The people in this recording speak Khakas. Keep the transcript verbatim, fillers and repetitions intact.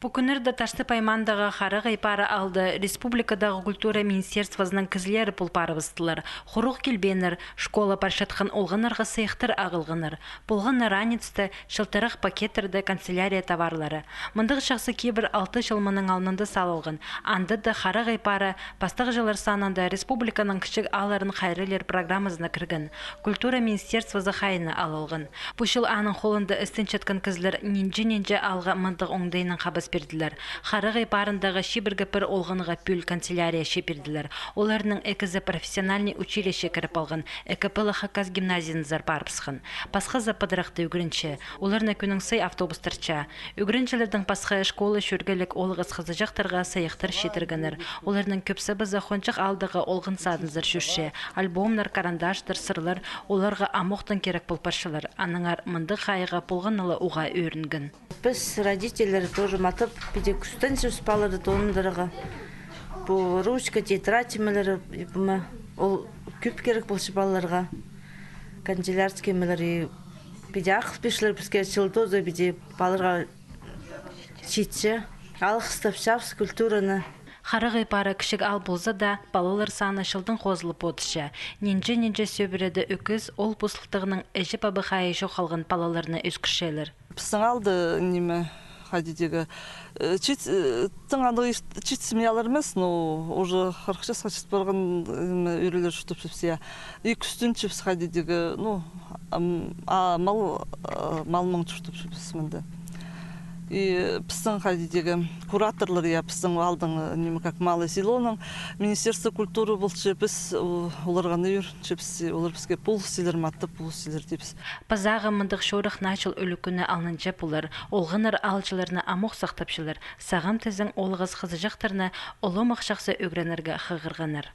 Пу кӱннерде Таштып аймаандағы Харағай Пара аалда республикадағы культура министерствозының кізілері пол парыбыстылар. Хуруғ килбееннер, школа парчатхан олғаннарға сыйыхтар ағылғаннар. Полған на ранецте, чылтырах пакеттерде канцелярия товарлары. Мындағ чахсы кибір алты чыл мының алнында салылған. Анда даа Харағай Пара пастағҷылар санында республиканың кічіг аалларын хайраллир программазына кірген. Культура министерствозы хайиина алылған. Пу чыл аның холында істенчеткен кізілер нинҷе-нинҷе аалға мындағ оңдайнаң хабас пирділер. Харағай Парындағы чибіргі пір олғанға пӱӱл канцелярия чіберділер. Оларның ікізі профессиональный училище кіріп алған, ікі пала хакас гимназиязар парыбысхан. Пасхазы пыдырахта ӱгренче. Оларны кӱннің сай автобустар чаа. Ӱгренҷілердең пасха школа чӧргелік олғас хызыҷахтарға сыйыхтар читіргеннер. Оларның кӧбізі хонҷых аалдағы олған садынзар чӧрче. Альбомнар, карандаштар, сырлар оларға амохтаң кирек пол парчалар. Аннаңар мындағ хайығ полғаны ла уғаа ӧрінген. Піс, родительлер, тоже матап, піди кӱстенчебіс палаларды тоғындырарға. Пу ручка, тетрадь нимелері, и пу ма, ол кӧп кирек полча палаларға. Канцелярский нимелер, и піди ағыл пирчелер піске, чыл тооза піди палаларға читче. Алғыстапчабыс культураны. Харағай Пара кічіг аал полза даа, палалар саны чылдаң хозылып одырча. Нинҷе-нинҷе сӧбіреде ӧкіс, ол пу сылтағнаң іҷе-паба хайии чох халған палаларны ӧскірчелер. Пістің аалда, ниме, хайди тирге, э, чит, э, тың андағ ир-, чит семьялар нимес, но уже хырых часха чит парған, ниме, ӧӧрелер чуртапчабыс, я. И кӱстенчебіс, хайди тирге, ну, ам, а мал, э, мал маң чуртапчабыс мында. И пістің, хайди тирге, кураторлар, я, пістің аалдың, э, ниме, как малый селоның, министерство культуры полча, піс, э, оларға аны ӧрінчебіс, олар піске полысчалар, матап полысчалар тибіс. Пазағы мындағ чорых наа чыл ӱлӱкӱні алнынҷа полар. Олғаннар аалҷыларны амох сахтапчалар. Сағам тізең олғас хызыҷахтарны оламох чахсы ӱгренерге хығырғаннар.